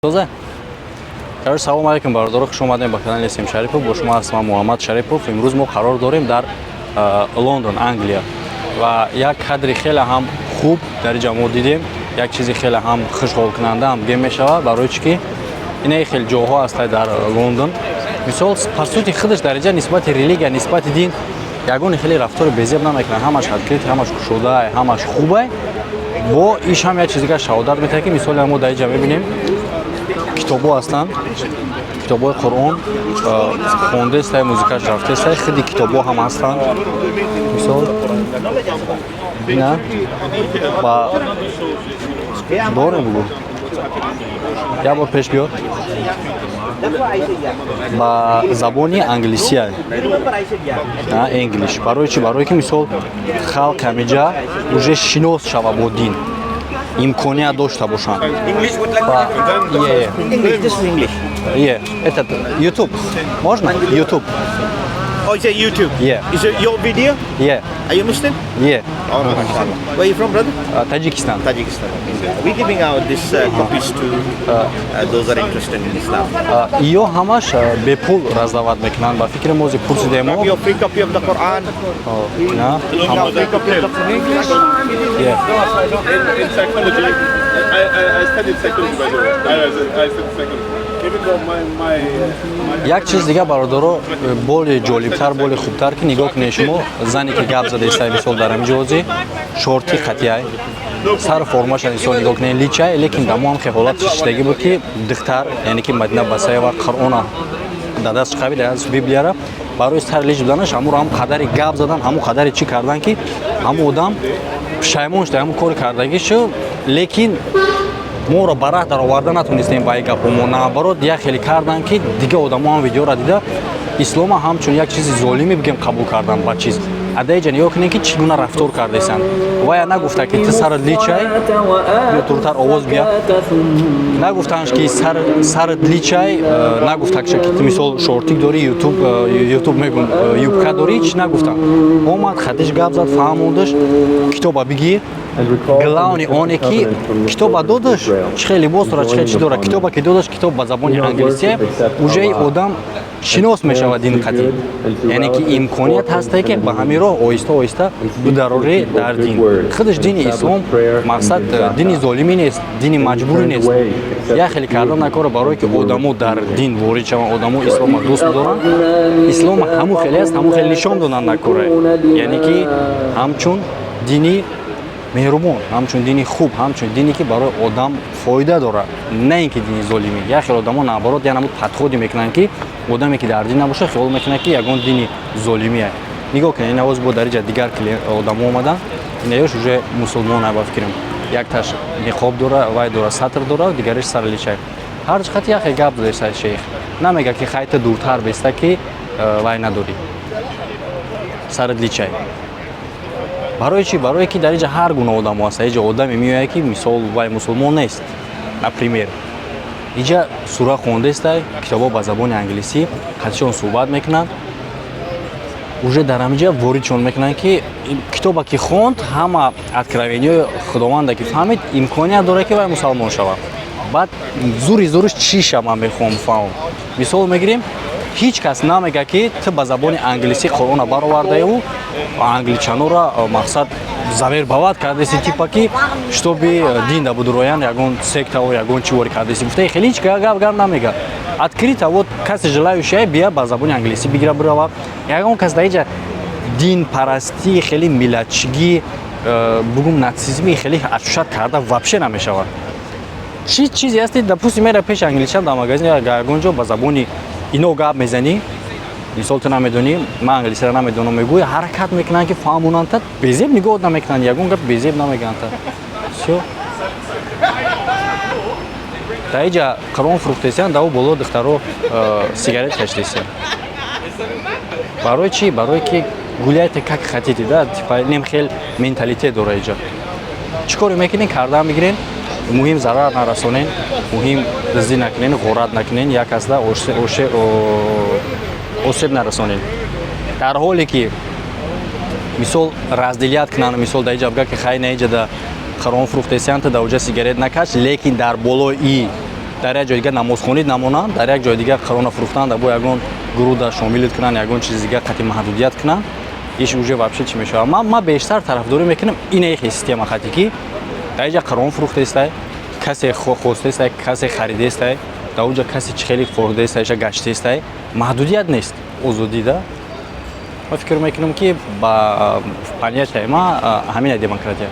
Тоза. Короче, салом алейкум, бародаро, хуш омадем ба канали Сем Шарипов. Бо шумо ҳастам ман, Муҳаммад Шарипов. Имрӯз мо қарор дорем дар Лондон, Англия. Ва як кадри хеле ҳам хуб дар инҷа мо дидем. Як чизи хеле ҳам хушҳолкунанда ҳам гем мешавад, барои чӣ ки инаи хеле ҷоҳо ҳастанд дар Лондон. Мисол, по сути, худаш дар инҷа нисбати религия, нисбати дин ягони хеле рафтори безеб намекунанд. Ҳамаш открыт, ҳамаш кушода, ҳамаш хубай. Бо иш ҳам як чиз дигар шаҳодат метаҳад, ки мисоли мо дар инҷа мебинем, китобҳо ҳастанд, китобҳои Қуръон хондестай, музикаш рафтестай, худи китобҳо ҳам ҳастанд. Мисол, ина ба дорем, бугӯ, як бор пеш биёр, ба забони англисия, English. Барои чӣ? Барое ки, мисол, халқ ҳамиҷа уже шинос шава бо дин, имконият дошта бошанд. English would like Yeah. English. This is English. Yeah. Этот YouTube. Можно? YouTube. Oh, is it YouTube? Yeah. Is it your video? Yeah. Are you Muslim? Yeah. Oh, mashallah. Where are you from, brother? Таджикистан. Tajikistan. Okay. We're giving out these copies to those are interested in Islam. Иё ҳамаш бепул раздавать мекунанд. Ба фикри мо, зи пурсидем. Grab your free copy of the Quran. На? Ҳама free copy of the English. Yeah. In psychology, I studied psychology, by the way. I studied psychology. Even though my Як чиз дига, бародаро, боли ҷолибтар, боли хубтар, ки нигоҳ кунед шумо, зане ки гап зада истай, мисол, дар ҳамин ҷози шорти қатияй, сар формаша, мисол, нигоҳ кунед, личай, лекин дар мо ҳам хел ҳолат шидагӣ буд, ки духтар, яъне ки Мадина Басаева, Қуръона дар даст қаби, дар даст Библияра, барои сар лич буданаш ҳамуро ҳам қадари гап задан, ҳамун қадари чӣ кардан, ки ҳамун одам пушаймон шуда ҳамун кори кардагӣ шуд, лекин моро ба раҳ дароварда натонистем ба ин гапҳо. Мо, наоборот, як хеле кардан, ки дига одамо ҳам видеоро дида, ислома ҳамчун як чизи золимӣ бигем қабул кардан. Ба чиз адаиҷа нигоҳ кунем, ки чӣ гуна рафтор кардесанд. Вая нагуфта, ки ту сарат личай ё дуртар овоз бия, нагуфтанш, ки сарат личай, нагуфта, ки ту, мисол, шортик дорӣ, ютуб, ютуб мегум, юбка дорӣ, чӣ нагуфтам. Омад, хатиш гап зад, фаҳмондаш, китоба бигир. Главный оне ки китоба додаш, чӣ хел либос дорад, чӣ хел чӣ дорад, китоба ки додаш, китоб ба забони англисия, уже одам шинос мешавад дин қатӣ. Яъне ки имконият ҳасте, ки ба ҳамин роҳ оҳиста оҳиста бидарорӣ дар дин. Худаш дини ислом, мақсад, дини золимӣ нест, дини маҷбурӣ нест. Як хеле кардан накора, барое ки одамо дар дин ворид шаванд, одамо ислома дӯст бидоранд. Ислома ҳамун хеле аст, ҳамун хеле нишон додан накора, яъне ки ҳамчун дини меҳрубон, ҳамчун дини хуб, ҳамчун дине, ки барои одам фоида дорад, на ин ки дини золимӣ. Як хел одамо, наоборот, як намуд подходе мекунанд, ки одаме, ки дар дин набошад, хиёл мекунад, ки ягон дини золимие. Нигоҳ кунед, ин авоз бо дар иҷа дигар одамо омаданд. Инаёш уже мусулмон, ба фикрам, якташ ниқоб дора, вай дора, сатр дора, дигариш сарличай. Ҳар ҷиҳати яхе гап задеса, шейх намега, ки хайта дуртар беста, ки вай надорӣ, сарат личай. Барои чӣ? Барое ки дар инҷа ҳар гуна одамо ҳаст. Иҷа одаме меояд, ки, мисол, вай мусулмон нест, например. Иҷа сура хондестай, китобҳо ба забони англисӣ, қатишон суҳбат мекунанд, уже дар ҳамиҷа воридшон мекунанд, ки китоба ки хонд, ҳама откровения ҳои Худованда ки фаҳмид, имконият дорад, ки вай мусалмон шавад. Баъд зури зуриш чиша ман мехоҳам фаҳмам. Мисол мегирем, ҳеҷ кас намега, ки ту ба забони англисӣ Қуръона баровардаеву англичанора, мақсад, завербовать кардеси, типа ки чтобы дин да будуроян, ягон сектао, ягон чи вори кардеси, гуфта, хеле ҳеҷ гап намега. Открыто, вот касе желающий бия, ба забони англисӣ бигира, бирава. Ягон кас дар иҷа динпарастӣ, хеле миллатчигӣ, бугум, нацизми хеле ощущать карда вообще намешавад. Чӣ чизе ҳасти, допустим, мера пеши англичан дар магазин, ягон ҷо ба забони ино гап мезанӣ, мисол, ту намедонӣ, ман англисиро намедонам мегӯй, ҳаракат мекунанд, ки фаҳмонанд, безеб нигоҳ намекунанд, ягон гап безеб намегӯянд. Всё, дар иҷа Қуръон фурӯхтесиянд, дар боло духтаро сигарет кашидесиянд. Барои чӣ? Барое ки гуляйте как хотите, да, типа нем хел менталитет дора иҷа. Чӣ коре мекунен, кардан мегирен, муҳим зарар нарасонен, муҳим дуздӣ накунен, ғорат накунен, як касда осеб нарасонен. Дар ҳоле ки, мисол, разделять кунанд, мисол, дар иҷа бга, ки хай, на, иҷа да Қуръон фурӯхтесиянд, дар оҷа сигарет накаш, лекин дар болои и Дар як ҷои дига намозхонид намонанд, дар як ҷои дига Қуръона фурӯхтан, дар бо ягон гурӯҳ да шомилит кунанд, ягон чизи дига қати маҳдудият кунанд, иш уже вообще чӣ мешавад? Ман бештар тарафдорӣ мекунам инаи система хати, ки дар иҷа Қуръон фурӯхтаистай, касе хостаистай, касе харидестай, дар уҷа касе чӣ хеле хӯрдаистай, иша гаштаистай, маҳдудият нест, озодӣ да. Ман фикр мекунам, ки ба понятияи ма ҳамина демократия.